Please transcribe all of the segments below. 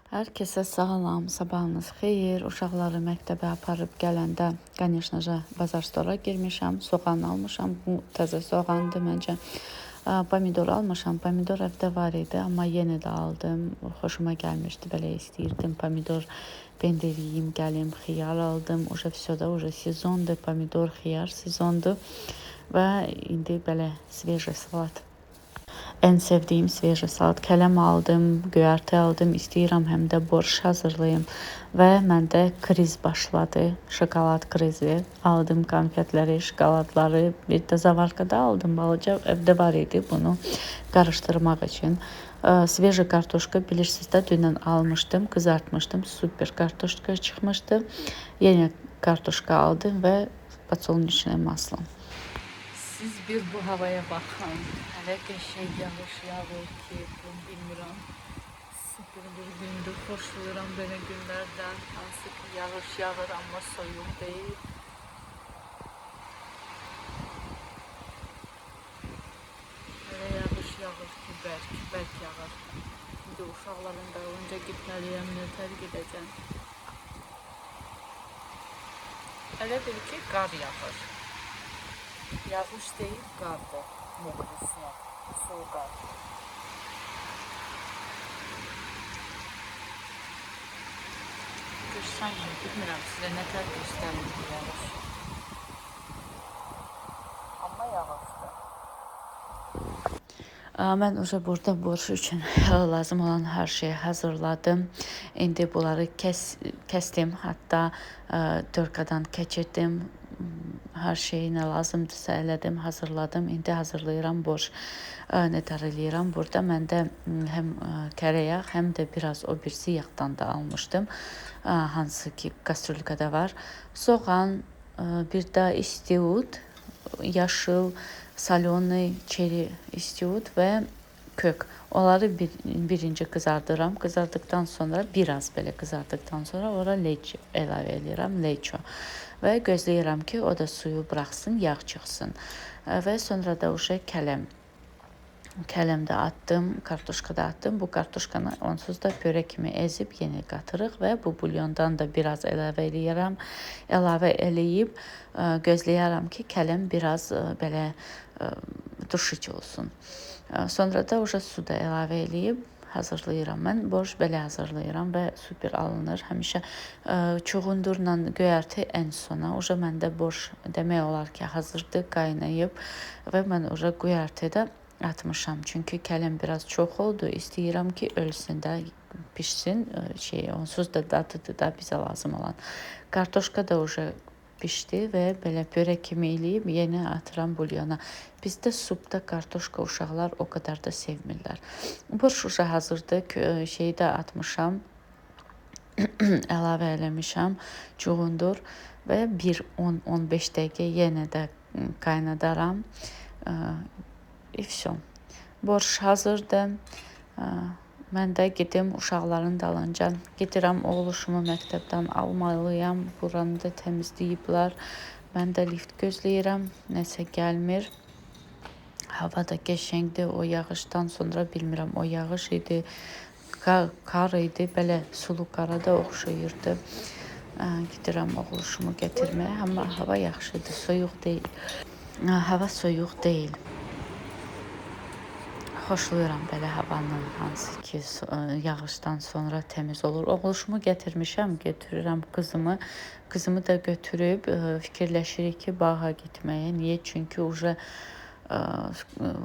Hər kəsə salam, sabahınız xeyir. Uşaqları məktəbə aparıb gələndə, конечно же, bazar stora girmişəm, soğan almışam. Bu təzə soğandır məncə. Pomidor almışam. Pomidor evdə var idi, amma yenə də aldım. Xoşuma gəlmişdi, belə istəyirdim. Pomidor pendir yeyim, gəlim, xiyar aldım. Уже всё da, уже sezondur. Pomidor, xiyar sezondur. Və indi belə sveje salat. Ən sevdiyim sveje salat. Kələm aldım, göyərti aldım. İstəyirəm həm də borş hazırlayım. Və məndə kriz başladı. Şokolad krizi. Aldım konfetləri, şokoladları. Bir də zavarka da aldım balaca. Evdə var idi bunu qarışdırmaq üçün. Sveje kartoşka bilirsiniz də dünən almışdım, qızartmışdım. Super kartoşka çıxmışdı. Yenə kartoşka aldım və подсолнечное масло. Siz bir bu havaya baxın. Hələ qəşəng yağış yağır ki, bunu bilmirəm. Super bir gündür. Xoşlayıram belə günlərdən. Hansı ki yağış yağır, amma soyuq deyil. Hələ yağış yağır ki, bərk, bərk yağır. İndi uşaqların dalınca getməliyəm, nötər gedəcəm. Elə bil ki, qar yağır. Yağış deyil, qardır. Mokri sneg, soğuk qar. Görsənmir, bilmirəm sizə nə tər göstərir bu yağış. Amma yağışdır. Mən уже burada borş üçün lazım olan hər şeyi hazırladım. İndi bunları kəsdim, hətta törkadan keçirdim. Hər şeyi nə lazımdırsa elədim, hazırladım. İndi hazırlayıram borş. Nətər eləyirəm? Burada məndə həm kərə yağ, həm də biraz o birisi yağdan da almışdım. Hansı ki kastrülkada var. Soğan, bir də istiot, yaşıl, solyonый çeri istiot və kök. Onları birinci qızardıram. Qızardıqdan sonra, biraz belə qızardıqdan sonra ora leço əlavə eləyirəm, leço. Və gözləyirəm ki, o da suyu buraxsın, yağ çıxsın. Və sonra da уже kələm. Kələm də atdım, kartoşka da atdım. Bu kartoşkanı onsuz da pöre kimi ezib yenə qatırıq və bu bulyondan da biraz əlavə eləyirəm. Əlavə eləyib gözləyirəm ki, kələm biraz belə turşucu olsun. Sonra da уже su da əlavə eləyib hazırlayıram. Mən borş belə hazırlayıram və super alınır. Həmişə çuğundurla göyərti ən sona. Уже məndə borş demək olar ki, hazırdır, qaynayıb və mən уже göyərti də atmışam. Çünki kələm biraz çox oldu. İstəyirəm ki, ölsün də, pişsin. Onsuz da dadıdır da bizə lazım olan. Kartoşka da уже pişdi və belə pöre kimi eləyib yenə atıram bulyona. Bizdə supda kartoşka uşaqlar o qədər də sevmirlər. Borş уже hazırdır. Şeyi də atmışam. Əlavə eləmişəm. Çuğundur və bir 10-15 dəqiqə yenə də qaynadaram. И всё. Borş hazırdır. Mən də gedim uşaqların dalınca. Gedirəm oğluşumu məktəbdən almalıyam. Buranı da təmizləyiblər. Mən də lift gözləyirəm. Nəsə gəlmir. Hava da qəşəngdir. O yağışdan sonra bilmirəm, o yağış idi, kar idi, belə sulu qara da oxşayırdı. Gedirəm oğluşumu gətirməyə, amma hava yaxşıdır, soyuq deyil. Hava soyuq deyil. Xoşlayıram belə havanın, hansı ki yağışdan sonra təmiz olur. Oğluşumu gətirmişəm, götürürəm qızımı. Qızımı da götürüb fikirləşirik ki, bağa getməyə. Niyə? Çünki уже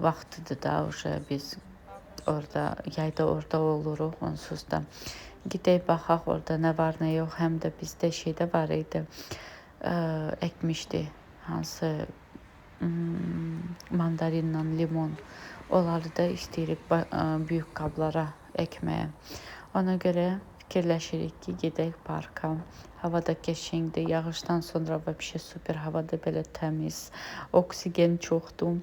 vaxtıdır da, уже biz orada, yayda orada oluruq onsuz da. Gedək baxaq orada nə var, nə yox. Həm də bizdə şeydə var idi, əkmişdi hansı mandarinla limon. Onları da istəyirik böyük qablara əkməyə. Ona görə fikirləşirik ki, gedək parka. Hava da qəşəngdir. Yağışdan sonra vəbşə super, hava da belə təmiz, oksigen çoxdur.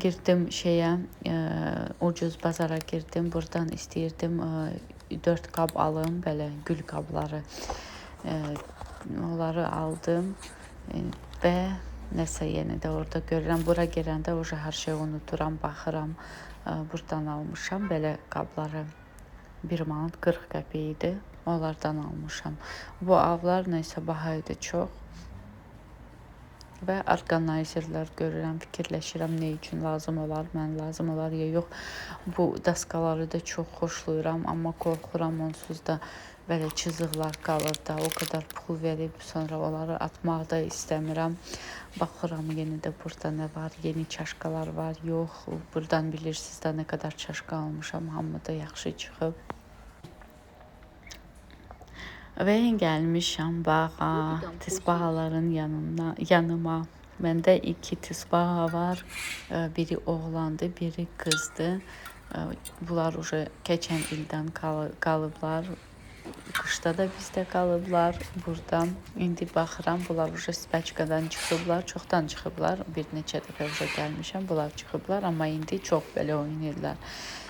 Girdim şeyə, ucuz bazara girdim. Buradan istəyirdim 4 qab alım, belə gül qabları. Onları aldım və Nəsə yenə də orada görürəm. Bura girəndə uje hər şeyi unuduram, baxıram. Buradan almışam belə qabları. 1 manat 40 qəpik idi. Onlardan almışam. Bu avlar nəsə baha idi çox. Və orqanayzerlər görürəm, fikirləşirəm nə üçün lazım olar, mən lazım olar ya yox. Bu daskaları da çox xoşlayıram, amma qorxuram onsuz da belə cızıqlar qalır da, o qədər pul verib sonra onları atmaq da istəmirəm. Baxıram yenə də burada nə var, yeni çaşkalar var, yox. Buradan bilirsiniz də nə qədər çaşka almışam, hamı da yaxşı çıxıb. Və gəlmişəm bağa, tısbağaların yanına, yanıma. Məndə 2 tısbağa var. Biri oğlandı, biri qızdı. Bunlar uje keçən ildən qalıblar. Qışda da bizdə qalıblar burada. İndi baxıram, bunlar uje spaçkadan çıxıblar, çoxdan çıxıblar. Bir neçə dəfə uje gəlmişəm, bunlar çıxıblar, amma indi çox belə oynayırlar.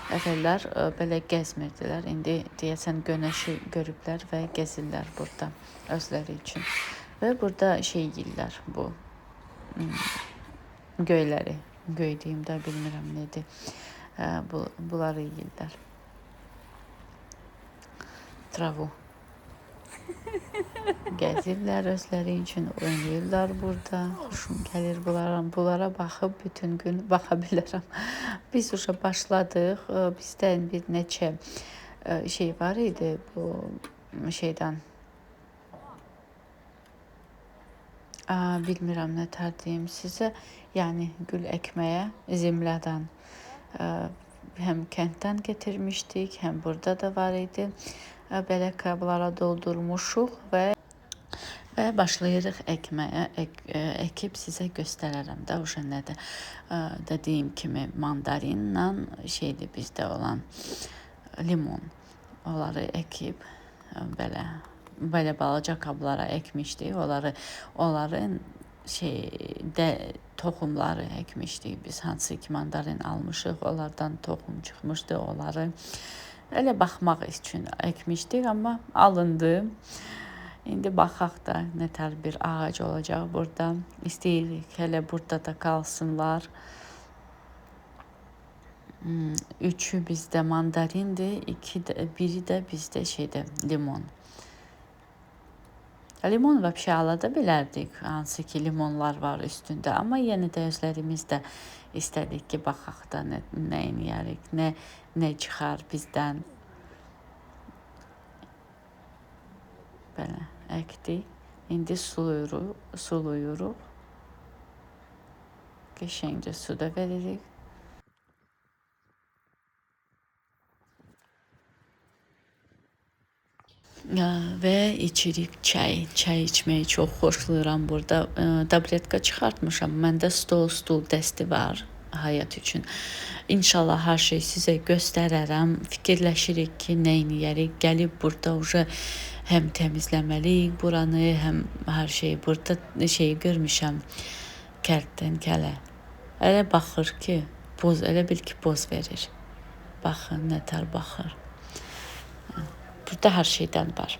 Əvvəllər belə gəzmirdilər. İndi deyəsən günəşi görüblər və gəzirlər burada özləri üçün. Və burada şey yeyirlər bu göyləri. Göy deyim də bilmirəm nədir. Bunları yeyirlər. Travu. Gəzirlər özləri üçün, oynayırlar burada. Xoşum gəlir bunlara. Bunlara baxıb bütün gün baxa bilərəm. Biz uşa başladıq. Bizdən bir neçə şey var idi bu şeydən. Bilmirəm nə tər deyim sizə. Yəni gül əkməyə zemlədən. Həm kənddən getirmişdik, həm burada da var idi. Belə kablara doldurmuşuq və başlayırıq əkməyə. Əkib sizə göstərərəm də uşa nədir. Dediyim kimi mandarinlə şeydir bizdə olan limon. Onları əkib belə balaca kablara əkmişdik. Onların toxumları əkmişdik biz. Hansı ki mandarin almışıq, onlardan toxum çıxmışdı onları. Elə baxmaq üçün əkmişdik, amma alındı. İndi baxaq da nə tər bir ağac olacaq burada. İstəyirik hələ burada da qalsınlar. Üçü bizdə mandarindir, biri də bizdə şeydə limon. Limon vəbşə ala da bilərdik, hansı ki limonlar var üstündə. Amma yenə də özlərimiz də istədik ki, baxaq da nə eləyərik, nə çıxar bizdən. Belə əkdik. İndi suluyuruq. Qəşəngcə su da veririk. Və içirik çay. Çay içməyi çox xoşlayıram burada. Tabletka çıxartmışam. Məndə stol, stul dəsti var həyat üçün. İnşallah hər şey sizə göstərərəm. Fikirləşirik ki, nə eləyərik. Gəlib burada uje həm təmizləməliyik buranı, həm hər şeyi. Burada şeyi görmüşəm. Kərtənkələ. Elə baxır ki, poz, elə bil ki, poz verir. Baxın, nə tər baxır. Burada hər şeydən var.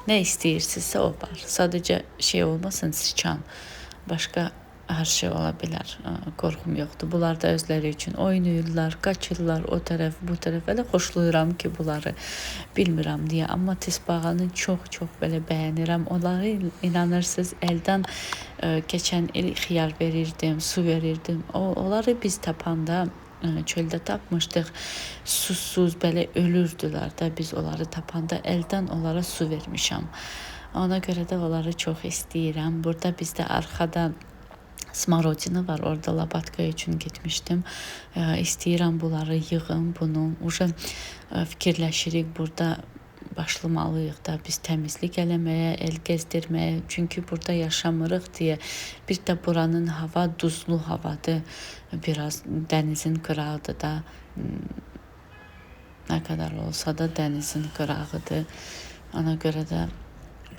Nə istəyirsinizsə o var. Sadəcə şey olmasın, siçan. Başqa hər şey ola bilər. Qorxum yoxdur. Bunlar da özləri üçün oynayırlar, qaçırlar o tərəf, bu tərəf. Elə xoşlayıram ki, bunları bilmirəm deyə. Amma tısbağanı çox-çox belə bəyənirəm. Onları inanırsınız, əldən keçən il xiyar verirdim, su verirdim. Onları biz tapanda çöldə tapmışdıq. Susuz belə ölürdülər də, biz onları tapanda əldən onlara su vermişəm. Ona görə də onları çox istəyirəm. Burada bizdə arxada smorodina var. Orada labatka üçün getmişdim. İstəyirəm bunları yığım, bunu. Uje fikirləşirik burada başlamalıyıq da biz təmizlik eləməyə, el gəzdirməyə. Çünki burada yaşamırıq deyə. Bir də buranın hava duzlu havadır. Biraz dənizin qırağıdır da. Nə qədər olsa da dənizin qırağıdır. Ona görə də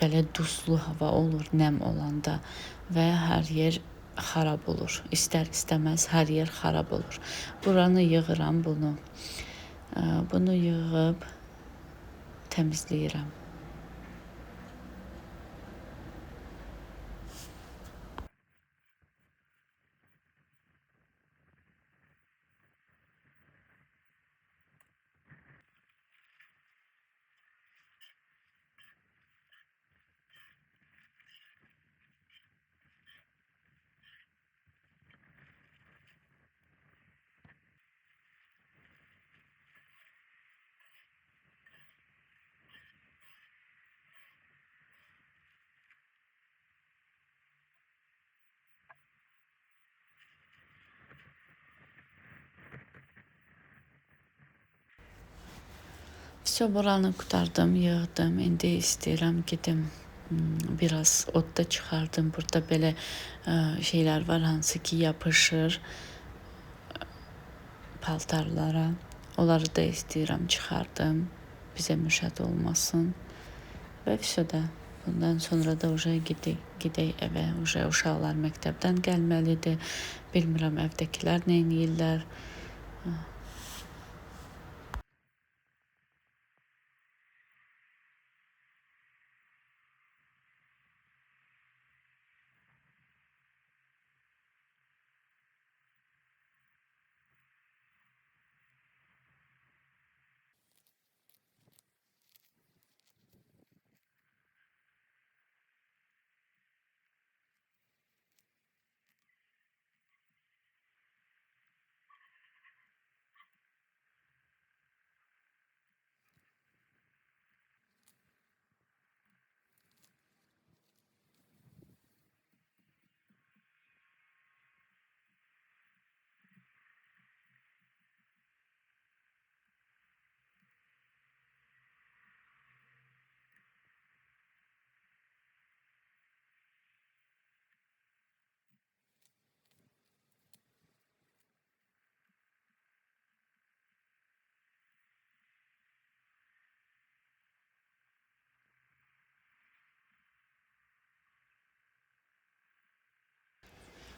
belə duzlu hava olur nəm olanda və hər yer xarab olur. İstər istəməz hər yer xarab olur. Buranı yığıram bunu. Bunu yığıb təmizləyirəm. Vso, buranı qurtardım, yığdım. İndi istəyirəm gedim biraz ot da çıxardım. Burada belə şeylər var, hansı ki yapışır paltarlara. Onları da istəyirəm çıxardım. Bizə müşət olmasın. Və vso da. Bundan sonra da uje gedək evə. Uje uşaqlar məktəbdən gəlməlidir. Bilmirəm evdəkilər nə eləyirlər.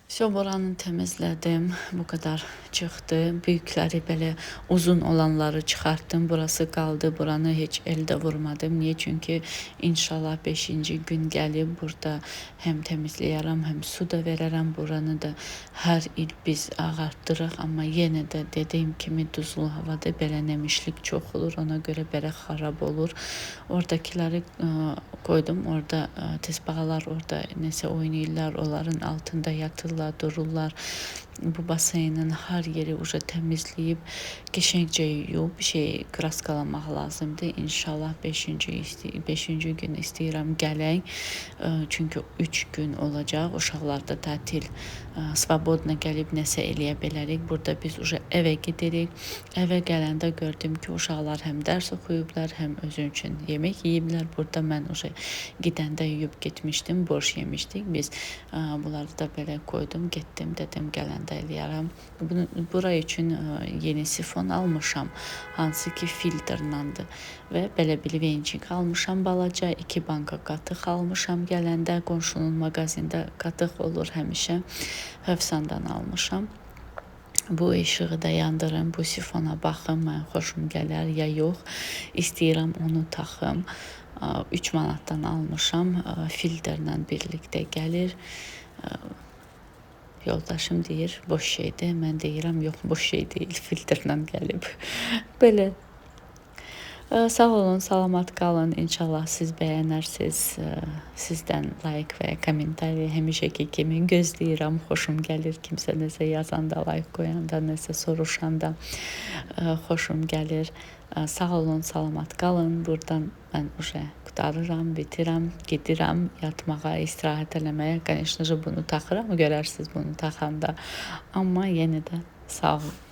Vso, buranı təmizlədim. Bu qədər çıxdı. Böyükləri belə uzun olanları çıxartdım. Burası qaldı. Buranı heç əldə vurmadım. Niyə? Çünki inşallah 5-ci gün gəlib burada həm təmizləyərəm, həm su da verərəm. Buranı da hər il biz ağartdırıq. Amma yenə də dediyim kimi duzlu havada belə nəmişlik çox olur. Ona görə belə xarab olur. Oradakiləri qoydum. Orada tezbağalar orada nəsə oynayırlar. Onların altında yatırlar, dururlar. Bu baseynin hər yeri uca təmizləyib, qəşəngcə yuyub, kraskalamaq lazımdır. İnşallah 5-ci gün istəyirəm gələk. Çünki 3 gün olacaq. Uşaqlar da tətil, svobodna gəlib nəsə eləyə bilərik. Burada biz uca evə gedirik. Evə gələndə gördüm ki, uşaqlar həm dərs oxuyublar, həm özü üçün yemək yeyiblər. Burada mən uca gedəndə yuyub getmişdim, borş yemişdik. Biz bunları da belə qoydum, getdim, dedim gələndə eləyərəm. Bura üçün yeni sifon almışam, hansı ki filtrlandı və belə bir vencik almışam balaca, 2 banka qatıq almışam gələndə, qonşunun mağazində qatıq olur həmişə, Hövsandan almışam. Bu işığı da yandırım, bu sifona baxım, mən xoşum gələr ya yox, istəyirəm onu taxım. 3 manatdan almışam, filtrlə birlikdə gəlir. Yoldaşım deyir, boş şeydir. Mən deyirəm, yox, boş şey deyil, filtrlə gəlib. Belə. Sağ olun, salamat qalın. İnşallah siz bəyənərsiniz. Sizdən like və kommentariya həmişəki kimi gözləyirəm. Xoşum gəlir kimsə nəsə yazanda, like qoyanda, nəsə soruşanda xoşum gəlir. Sağ olun, salamat qalın. Buradan mən uje qurtarıram, bitirəm, gedirəm yatmağa, istirahət eləməyə. Конечно же, bunu taxıram, görərsiniz bunu taxanda. Amma yenə də sağ olun.